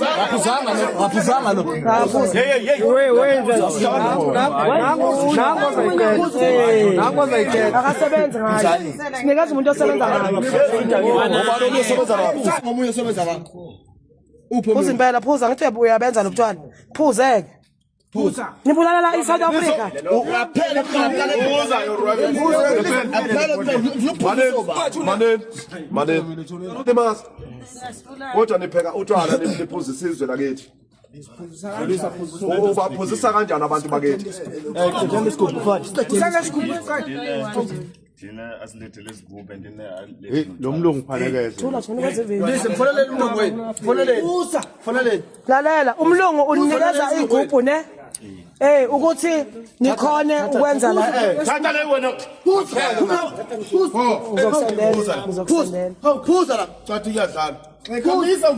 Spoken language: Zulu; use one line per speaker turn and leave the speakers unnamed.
Aphuzanga lo, aphuzanga lo.
Hey hey
We wenza. Nangu nangu azayiqeda. Nangu azayiqeda.
Akasebenzi ngayo. Sinikeza umuntu osebenza ngayo.
Ubani omunye osebenza lapho?
Omunye osebenza la.
Phuza impela phuza ngithi uyabenza lo mntwana. Phuzeke.
Phuza.
Nibulala la iSouth Africa.
Aphela kuqala.
Phuza your
Aphela kuqala.
Maneni, maneni. Limazi. Kodwa nipheka utshwala niphuza isizwe lakithi. Ubaphuzisa kanjani abantu bakithi?
Thina asilethele isigubhu and
Hey, lo mlungu phalekeze.
Thula thula kwenze video.
Listen, foneleni umlungu wenu. Foneleni. Phuza. Foneleni.
Lalela umlungu unikeza igubhu ne? Eh ukuthi nikhone ukwenza la.
Thatha le wena.
Phuza. Phuza.
Ngizokusendela. Ngizokusendela.
Phuza la.
Cathi kuyadlala.
Phuza.